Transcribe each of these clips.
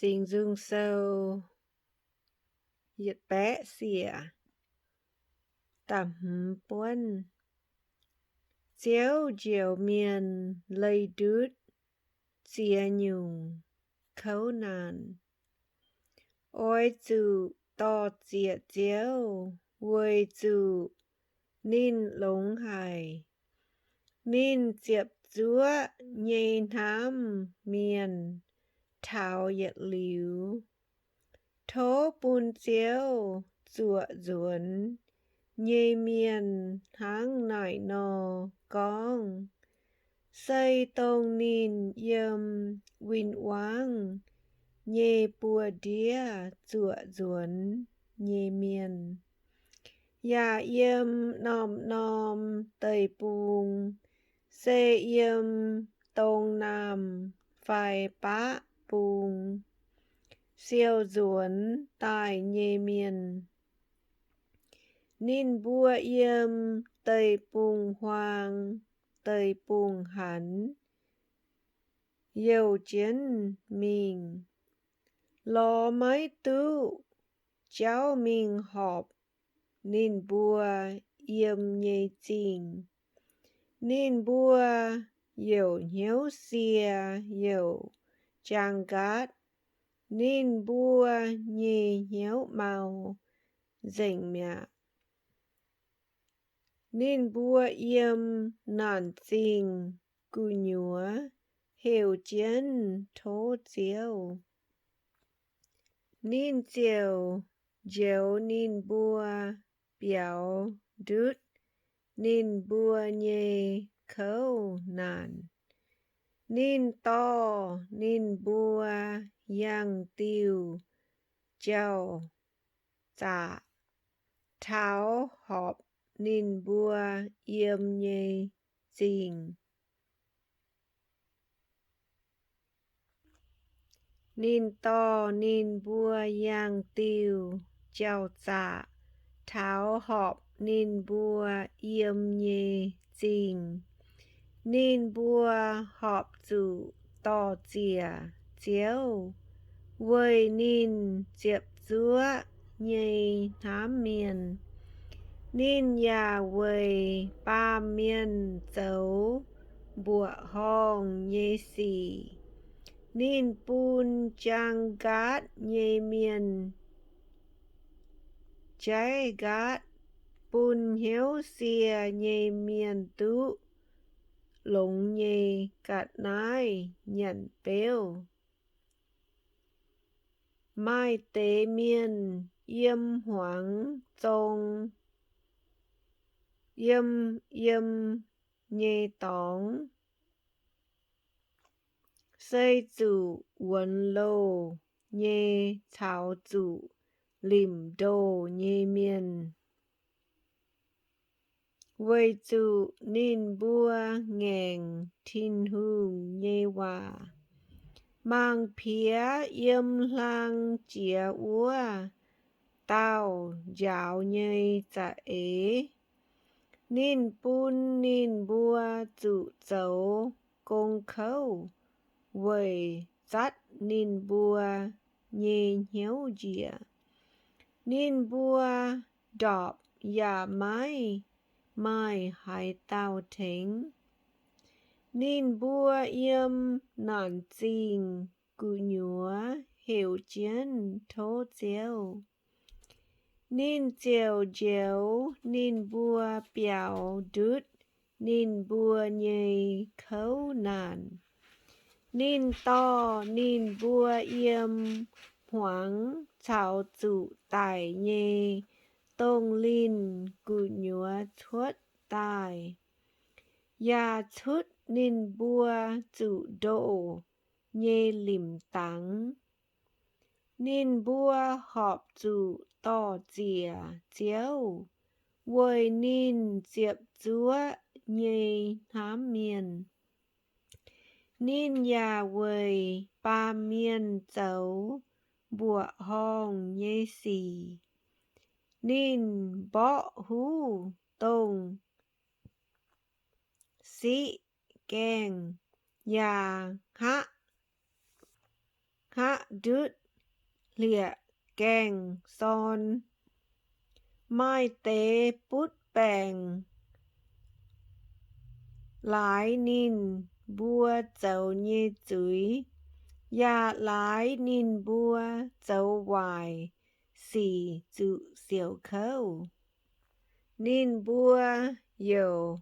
Singx Nzung Sou yietc baeqv siec da'hmz buonv. Ziouv njoux mienh leih ndutv ziex nyungc kouv naanc. Oix zuqc dor-ziec Ziouv weic zuqc ninh longx haic. Ninh ziepc zuoqv nyei hnamv mienh taux yietc liuz. Tov bun Ziouv zuoqc nzuonx nyei mienh hnangv naaic nor gorngv. Se dongh ninh yiem win-wangv nyei buoz-ndiev zuoqc nzuonx nyei mienh, yaac yiem norm-norm deic-bung, se yiem Dong Naamh fai Baqv Bung siou nzuonx daaih nyei mienh. Ninh mbuo yiem deic-bung-huaang deic-bung-hanx youh jienv mingh, lorz maiv duqv jauv mingh horpc ninh mbuo yiem nyei zingh. Ninh mbuo youc hnyouv sie youc jaang nqaatv. Ninh mbuo nyei hnyouv mau nzengc mi'aqv. Ninh mbuo yiem naanc zingh gu'nyuoz heuc jienv tov Ziouv. Ninh ziouc njoux ninh mbuo biaux ndutv ninh mbuo nyei kouv naanc. Ninh dorh ninh mbuo yangh diuh jauv-zaqc taux horpc ninh mbuo yiem nyei zingh. Ninh dorh ninh mbuo yangh diuh jauv-zaqc taux horpc ninh mbuo yiem nyei zingh. Ninh mbuo horpc zuqc dor-ziec Ziouv weic ninh ziepc zuoqv nyei hnamv mienh. Ninh yaac weic baamh mienh zoux mbuoqc horngh nyei sic. Ninh bun jaang nqaatv nyei mienh jaiv nqaatv, bun hnyouv sie nyei mienh duqv longx nyei ga'naaiv nyanc beuv. Maaih deix mienh yiem hmuangx zong, yiem, yiem nyei dorngx, se zuqc wuonx loh nyei caux zuqc limc ndoh nyei mienh, weic zuqc ninh mbuo ngaengc Tin-Hungh nyei waac. Mangc piex yiem hlang jiex wuov dauh njaaux nyei za'eix. Ninh bun ninh mbuo zuqc zoux gong kouv weic zatv ninh mbuo nyei hnyouv njiec. Ninh mbuo ndorpc yaac maiv maaih haaix dauh tengx. Ninh mbuo yiem naanc zingh gu'nyuoz heuc jienv tov Ziouv. Ninh ziouc njoux ninh mbuo biaux ndutv ninh mbuo nyei kouv naanc. Ninh dorh ninh mbuo yiem hmuangx caux zuqc daic nyei dongh linh gu'nyuoz cuotv daaih, yaac cutv ninh mbuo zuqc ndoh nyei limc dangx. Ninh mbuo horpc zuqc dor-ziec Ziouv weic ninh ziepc zuoqv nyei hnamv mienh. Ninh yaac weic baamh mienh zoux mbuoqc horngh nyei sic. Ninh mborqv huv dongh siqv gaengh yaac hngaqv, hngaqv ndutv hlieqv-gaengh sorn. Maaih deix butv baengc laaix ninh mbuo zoux nyei zuiz, yaac laaix ninh mbuo zoux waaic sic zuqc siouc kouv. Ninh mbuo youc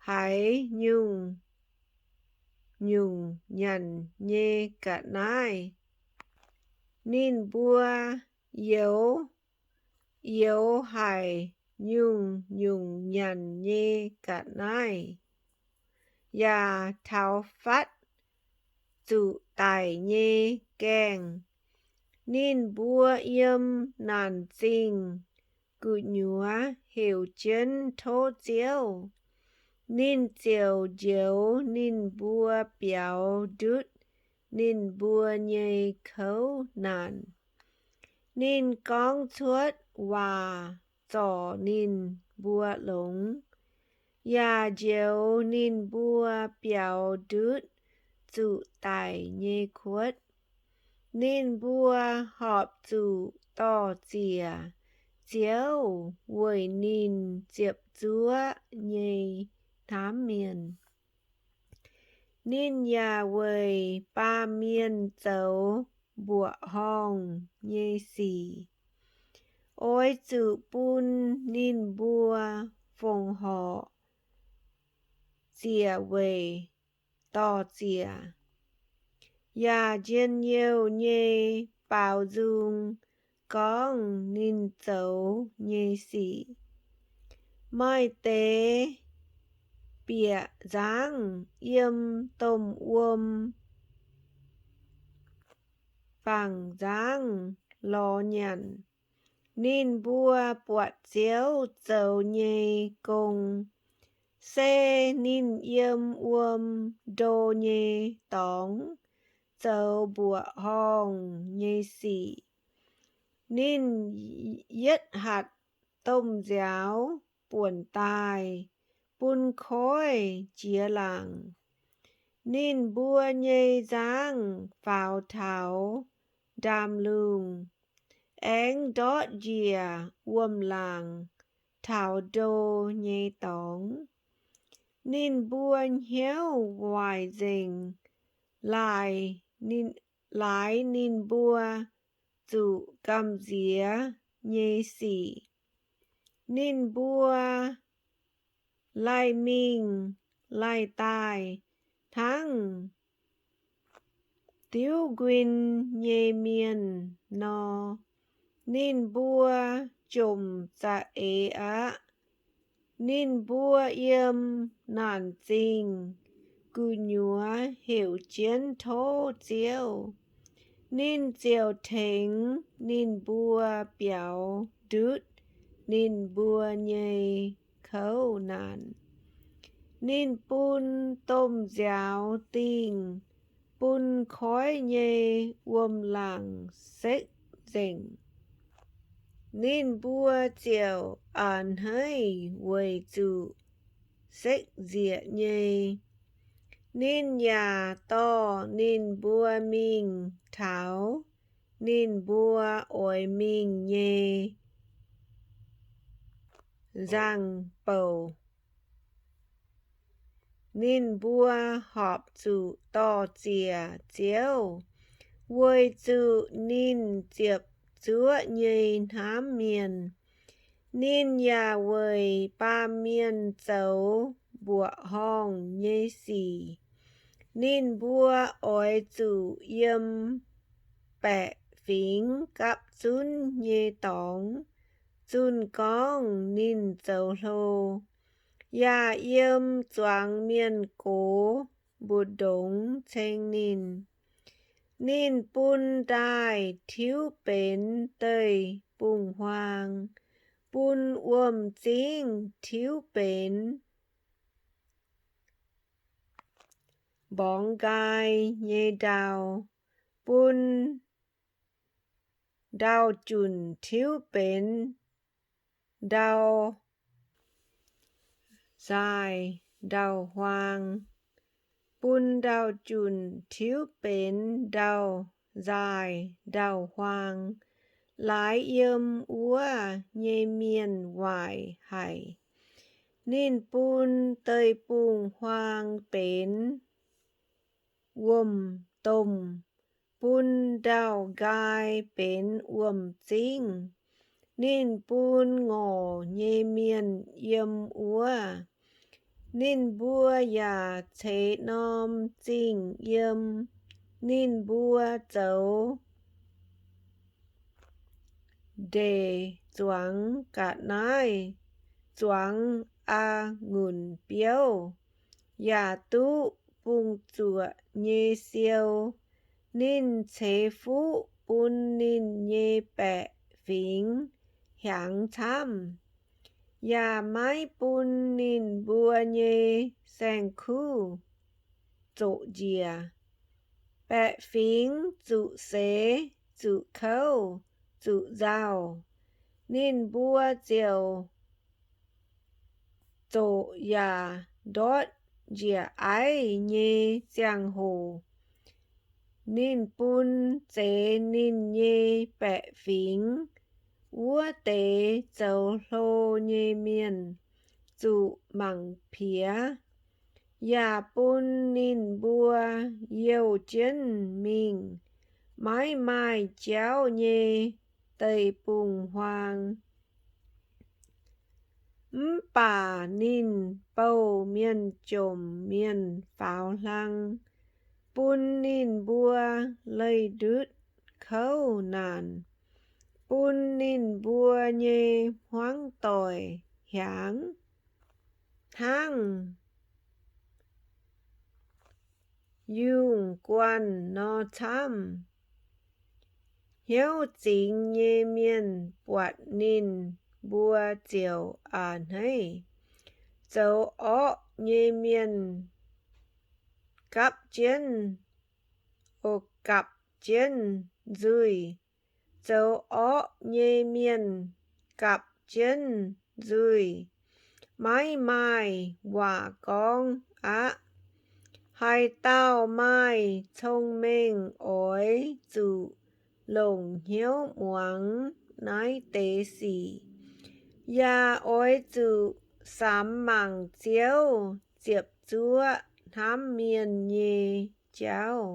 haiz nyungc-nyungc nyanc nyei ga'naaiv. Ninh mbuo youx, youx haic nyungc-nyungc nyanc nyei ga'naaiv, yaac taux fatv zuqc daic nyei gaengh. Ninh mbuo yiem naanc zingh gu'nyuoz heuc jienv tov Ziouv. Ninh ziouc njoux ninh mbuo biaux ndutv ninh mbuo nyei kouv naanc. Ninh gorngv cuotv waac zorc ninh mbuo longx, yaac njoux ninh mbuo biaux ndutv zuqc daic nyei kuotv. Ninh mbuo horpc zuqc dor-ziec Ziouv weic ninh ziepc zuoqv nyei hnamv mienh. Ninh yaac weic baamh mienh zoux mbuoqc horngh nyei sic. Oix zuqc bun ninh mbuo fongc horc ziec weic dor-ziec, yaac njien-youh nyei baaux nzung gorngv ninh zoux nyei sic. Maaih deix bieqc nzangv yiem domh wuom bangc nzangv lorz nyanc. Ninh mbuo buatc Ziouv zoux nyei gong, se ninh yiem wuom ndo nyei dorngx zoux mbuoqc horngh nyei sic. Ninh yietv hatc domh nziaaux buonc daaih bun koiv jiex laangc. Ninh mbuo nyei nzangv faaux taux ndaamv-lungh, aengx ndortv njiec wuom-laangc taux ndo nyei dorngx. Ninh mbuo hnyouv waaic nzengc, laaix ninh, laaix ninh mbuo zuqc gamh nziex nyei sic. Ninh mbuo laih mingh laih daaih hnangv diuv nquin nyei mienh nor, ninh mbuo jomc za'eix aqv. Ninh mbuo yiem naanc zingh gu'nyuoz heuc jienv tov Ziouv. Ninh ziouc tengx ninh mbuo biaux ndutv ninh mbuo nyei kouv naanc. Ninh bun domh nziaaux dingh bun koiv nyei wuom-laangc sekv nzengc. Ninh mbuo ziouc a'hneiv weic zuqc sekv nzieqc nyei. Ninh yaac dorh ninh mbuo mingh taux ninh mbuo oix mingh nyei nzangc-bouc. Ninh mbuo horpc zuqc dor-ziec Ziouv weic zuqc ninh ziepc zuoqv nyei hnamv mienh. Ninh yaac weic baamh mienh zoux mbuoqc horngh nyei sic. Ninh mbuo oix zuqc yiem baeqc fingx gapv zunv nyei dorngx zunh gorngv ninh zoux hlo, yaac yiem zuangx mienh gox mbu'ndongx ceng ninh. Ninh bun ndaaih tiuv benx deic-bung-huaang, bun wuom-zingv tiuv benx mborngx nqaai nyei ndau, bun ndau-junc tiuv benx ndau-nzaaih ndau-huaang, bun ndau-junc tiuv benx ndau nzaaih ndau-huaang, laaix yiem wuov nyei mienh waaic haic. Ninh bun deic-bung-huaang benx wuom-domh, bun ndau-nqaai benx wuom-zingv. Ninh bun ngorc nyei mienh yiem wuov. Ninh mbuo yaac ceix norm zingh yiem. Ninh mbuo zoux ndeic zuangx ga'naaiv, zuangx a'ngunc biouv, yaac duqv bungx-zuoqc nyei siou. Ninh ceix fuqv bun ninh nyei baeqc fingx hiaangx camv, yaac maiv bun ninh mbuo nyei saeng-kuv zoqc njiec. Baeqc fingx zuqc seix, zuqc kouv, zuqc nzauh, ninh mbuo ziouc zoqc yaac ndortv njiec aiv nyei ziangh hoc. Ninh bun zeix ninh nyei baeqc fingx wuov deix zoux hlo nyei mienh zuqc mangc piex, yaac bun ninh mbuo youh jienv mingh, maiv maaih jauv nyei deic-bung-huaang. Mv baac ninh bouh mienh jomc mienh faaux hlang, bun ninh mbuo leih ndutv kouv naanc, bun ninh mbuo nyei hmuangv doic hiaangx hnangv yungh guanh nor camv. Hnyouv zingx nyei mienh buatc ninh mbuo ziouc a'hneiv. Zoux orqv nyei mienh gapv jienv, o, gapv jienv nzuih. Zoux orqv nyei mienh gapv jienv nzuih, maiv maaih waac gorngv aqv. Haaix dauh maaih cong-mengh oix zuqc longc hnyouv muangx naaiv deix sic, yaac oix zuqc samx mangc Ziouv ziepc zuoqv hnamv mienh nyei jauv.